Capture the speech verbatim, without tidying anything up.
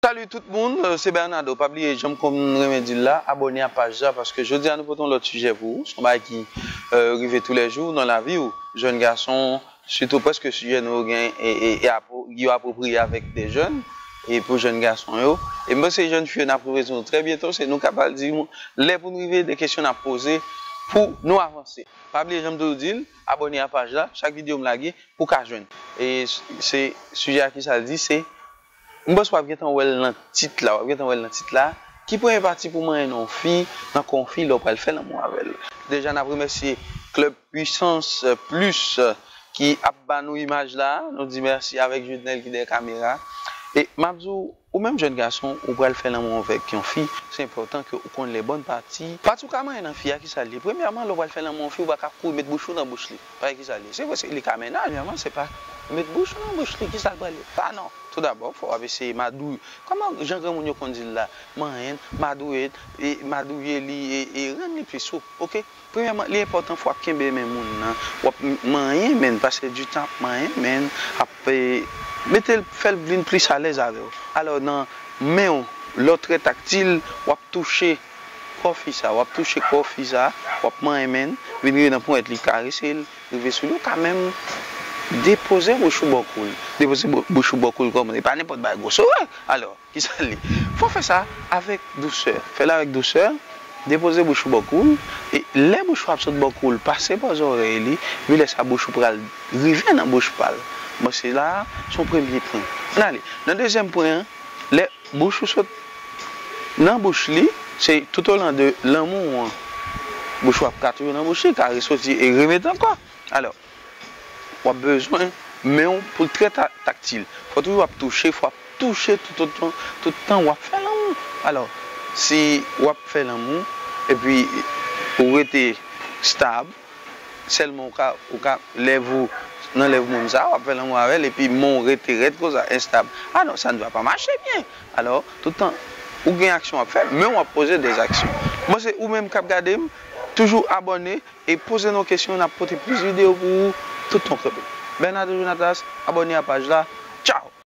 Salut tout moun, euh, se Bernardo. Pa bliye, jan m konn renmen di l la, abòne a paj la, paske jodi a nou pote yon lòt sijè pou ou. Se yon bagay ki euh, rive toulèjou nan lavi w. Jèn gason, sitou, prèske sijè nou yo gen e, e, e apwo- yo apwopriye avèk de jèn, e pou jèn gason yo. E m panse jèn fi yo n ap retwouve nou trè byento, se nou k ap al di nou lè pou n rive, de kesyon n ap poze pou nou avanse. Pa bliye, jan m toujou di l, abòne a paj la, chak videyo m lage, pou w ka jwenn. E s- se sijè a, kisa l di, se m panse w ap gentan wè l nan tit la, w ap gentan wè l nan tit la. Ki premye pati pou manyen nan yon fi, nan kò yon fi lè w pral fè lanmou avè l? Deja, n ap remèsye Club Puissance Plus ki ap ba nou imaj la. Nou di mèsi avèk Judnel ki dèyè kamera. E m ap di w, ou menm jèn gason, ou pral fè lanmou avèk yon fi, se enpòtan ke ou konn les bonnes parties. Pati w ka manyen nan fi a, kisa l ye? Premyèman, lè w pral fè lanmou yon fi, ou pa ka kouri met bouch ou nan bouch li. Pa kisa l ye? Se vre, se li ka mennaj, premyèman, se pa met bouch ou nan bouch li, kisa l pral ye? Ah non, toudabò, fò w ap eseye madouye. Kòman jan granmoun yo konn di l la? Manyen, madouye, e madouye li, e, e rann li pli soup, oke? Premyèman, li enpòtan fò w ap kenbe men moun nan, w ap m- manyen men l, pase ditan ap manyen men l, ap e, mete l, fè l vin plis alèz avè w. Alò, nan men w, lè w trè taktil, w ap touche kò fi sa, w ap touche kò fi sa, w ap manyen men l, vin rive nan ponyèt li, karese l, rive sou li, ou ka menm depoze bouch ou bò kou l. Depoze bou- bouch ou bò kou l kòman? E pa nenpòt bagay, gwosè. Alò, kisa l ye? Fò w fè sa avèk dousè. Fè l avèk dousè, depoze bouch ou bò kou l, e lè bouch ou ap sot bò kou l, pase bò zòrèy li, epi lè sa bouch ou pral rive nan bouch pa l. Bon, se la a, se yon premye pwen. Ann ale. Nan dezyèm pwen an, lè bouch ou sot nan bouch li, se toutolan de lanmou an, bouch ou ap ka toujou nan bouch li, ka resoti e remete ankò. Alò, w ap bezwen men w pou l trè ta- taktil. Fò toujou w ap touche, fò w ap touche toutotan, tout tan w ap fè lanmou. Alò, si w ap fè lanmou, epi ou rete stab, sèlman ou ka, ou ka lèv ou nan lèv moun sa, w ap fè lanmou avè l, epi men w rete rèd konsa, enstab. Ah non, ça ne va pas marcher bien. Alò, tout tan ou gen aksyon w ap fè, men w ap poze dèzaksyon. Bon, se ou menm k ap gade m, toujou abòne e poze nou kesyon, n ap pote plis videyo pou ou tout tan kanpe. Bernardo Jonatas, abòne a paj la,